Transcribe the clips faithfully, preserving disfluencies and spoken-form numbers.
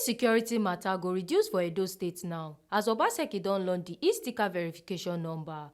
Security matter go reduce for Edo State now, as Obaseki don launch the e-sticker verification number.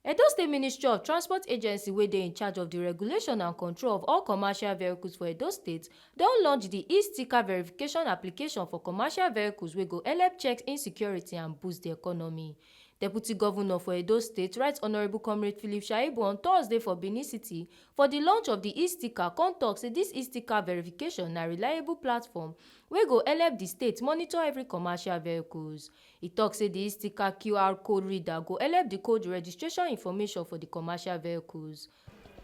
Edo State Ministry of Transport Agency, wey dey in charge of the regulation and control of all commercial vehicles for Edo State, don launch the e-sticker verification application for commercial vehicles wey go help check insecurity and boost the economy. Deputy Governor for Edo State, Right Honourable Comrade Philip Shaibu, on Thursday for Benin City for the launch of the e-sticker, come talk say this e-sticker verification na reliable platform wey go help the state monitor every commercial vehicles. He talk say the e-sticker Q R code reader go help the code registration information for the commercial vehicles.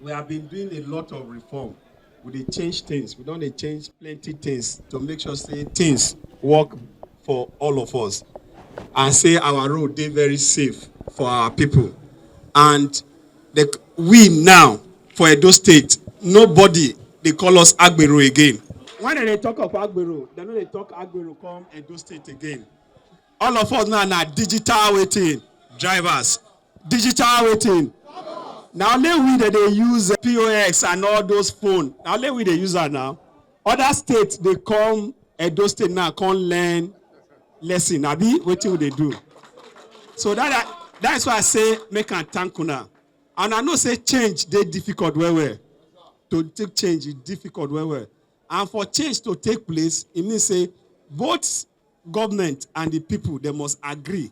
We have been doing a lot of reform. We dey change things. We don dey change plenty things to make sure say things work for all of us and say our road dey very safe for our people. And the, we now for Edo State, nobody dey call us Agbero again. When dem dey talk of Agbero, dem no dey talk Agbero come Edo State again. All of us now na digital wetin drivers. Digital wetin. Na only we dem dey use P O S and all those phone. Na only we dey use am now. Other states dey come Edo State now come learn lesson, abi wetin we dey do? So that, that that's why I say make I thank una. And I know say change dey difficult well well. To take change is difficult well well. And for change to take place, e mean say both government and the people, they must agree.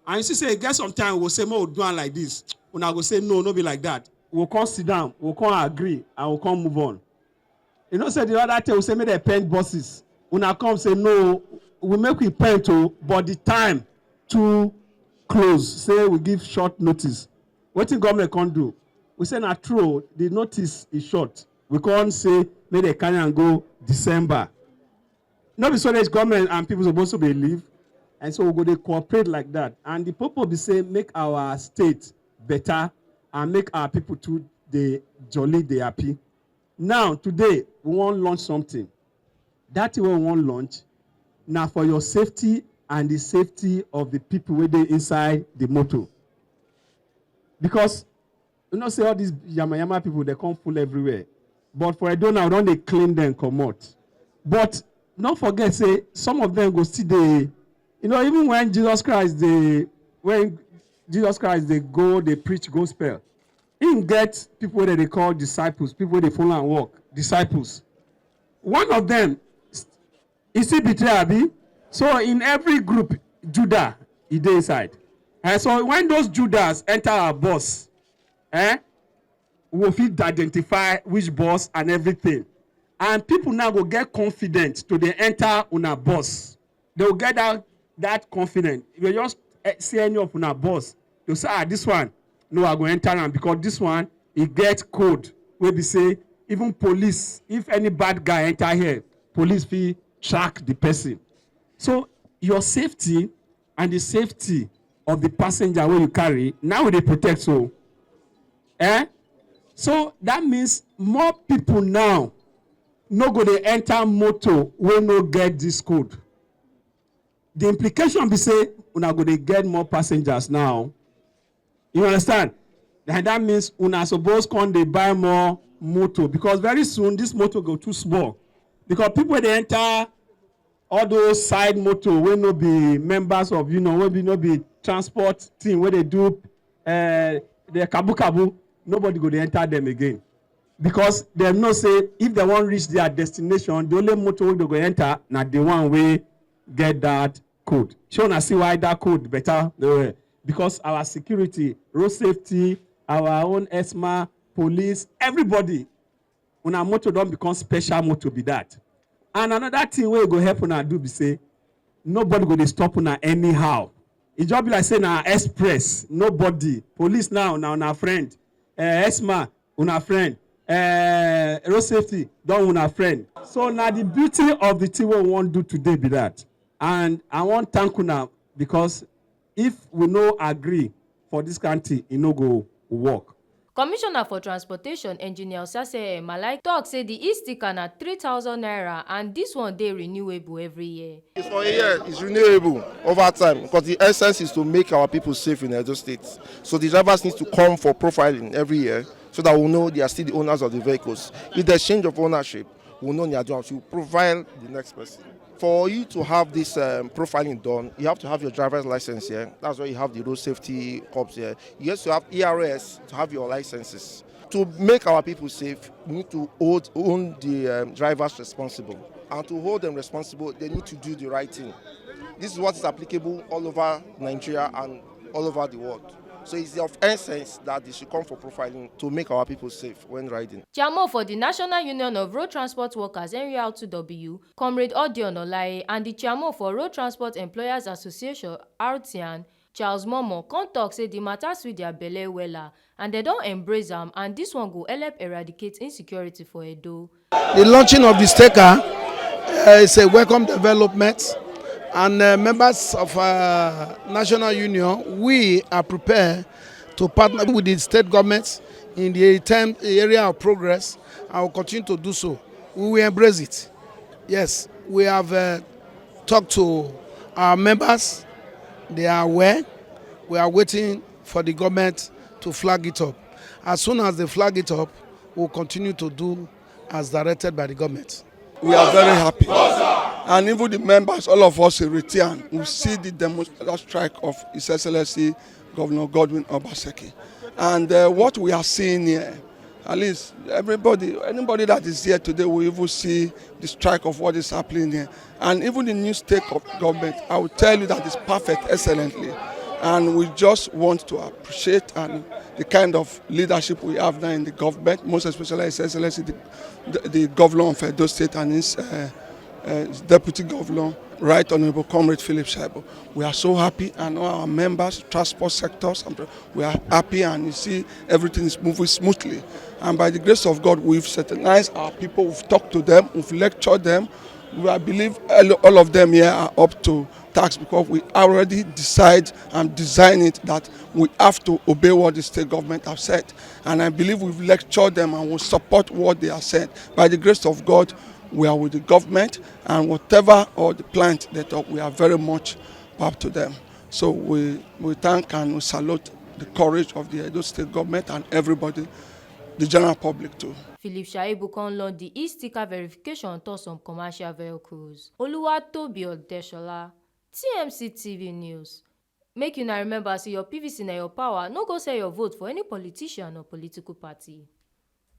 And you see say e get sometimes we go say make we do am like this, una go say no, no be like that. We go come sit down, we go come agree, and we go come move on. You know say the other thing we say make dem paint buses, una come say no, we make we paint o, but the time too close, say we give short notice. Wetin government come do? We say na true, the notice is short. We come say make dem carry am go December. No be so that government and people suppose to dey live, and so we go dey cooperate like that. And the purpose be say make our state better and make our people too dey jolly, dey happy. Now today we wan launch something. That thing wey we wan launch na for your safety and the safety of the people wey dey inside the motor. Because you know say all these yama yama people dey come full everywhere. But for Edo now, we don dey clean them comot. But no forget say some of them go still dey, you know, even when Jesus Christ dey, when Jesus Christ dey go dey preach gospel, him get people wey dem dey call disciples, people wey dey follow am work, disciples. One of them, he still betray, abi? So in every group, Judah, he dey inside. And so when those Judas enter our bus, eh, we go fit identify which bus and everything. And people now go get confidence to dey enter una bus. They go get that, that confidence. If you just, eh, see any of una bus, you say, ah, this one, no, I go enter am because this one, e get code wey be say even police, if any bad guy enter here, police fit track the person. So your safety and the safety of the passenger wey you carry, now we dey protect. So, eh? So that means more people now no go dey enter motor wey no get this code. The implication be say una go dey get more passengers now. You understand? And that means una suppose come dey buy more motor, because very soon this motor go too small. Because people wey dey enter all those side motor wey no be members of union, wey be, no be transport team wey dey do, eh, the kabu kabu, nobody go dey enter them again. Because dem know say if dem wan reach their destination, the only motor wey dem go enter na the one wey get that code. Shey una see why that code better? Eh, because our security, road safety, our own ESMA, police, everybody, una motor don become special motor be that. And another thing wey go help una do be say nobody go dey stop una anyhow. E just be like say na express, nobody. Police now na una friend, eh, ESMA una friend, eh, road safety don una friend. So na the beauty of the thing wey we wan do today be that. And I wan thank una, because if we no agree for this kind thing, e no go work. Commissioner for Transportation, Engineer Osase Malai, talk say the e-sticker na three thousand naira and this one dey renewable every year. It's for a year, it's renewable over time, because the essence is to make our people safe in Edo State. So the drivers need to come for profiling every year so that we know they are still the owners of the vehicles. If there's change of ownership, we know they are doing, we profile the next person. For you to have this um, profiling done, you have to have your driver's license here. That's why you have the road safety cops here. You have to have E R S to have your licenses. To make our people safe, we need to hold, own the um, drivers responsible. And to hold them responsible, they need to do the right thing. This is what is applicable all over Nigeria and all over the world. So it's of essence that they should come for profiling to make our people safe when riding. Chairman for the National Union of Road Transport Workers, N U R two W, Comrade Odion Olaye, and the chairman for Road Transport Employers Association, R T N, Charles Momo, come talk say the matter sweet their belle wella, and they don embrace am, and this one go help eradicate insecurity for Edo. The launching of the sticker uh, is a welcome development, and uh, members of uh, National Union, we are prepared to partner with the state government in the term area of progress, and will continue to do so. We will embrace it. Yes, we have uh, talked to our members. They are aware. We are waiting for the government to flag it up. As soon as they flag it up, we'll continue to do as directed by the government. We are very happy. And even the members, all of us in return, we see the demonstration strike of His Excellency Governor Godwin Obaseki. And uh, what we are seeing here, at least everybody, anybody that is here today will even see the strike of what is happening here. And even the new state of government, I will tell you that it's perfect excellently. And we just want to appreciate and the kind of leadership we have now in the government, most especially His Excellency the, the, the governor of Edo State and his uh, uh, deputy governor, Right Honorable Comrade Philip Shaibu. We are so happy, and all our members, transport sectors, and we are happy, and you see everything is moving smoothly. And by the grace of God, we've scrutinized our people, we've talked to them, we've lectured them. We, I believe all, all of them here are up to task because we already decide and design it that we have to obey what the state government have said. And I believe we've lectured them and will support what they have said. By the grace of God, we are with the government, and whatever or the plant they talk, we are very much up to them. So we, we thank and we salute the courage of the Edo State government and everybody, the general public too. Philip Shaibu come launch the e-sticker verification on top some commercial vehicles. Oluwatobi Odeshola, T M C T V News. Make una remember say your P V C na your power. No go sell your vote for any politician or political party.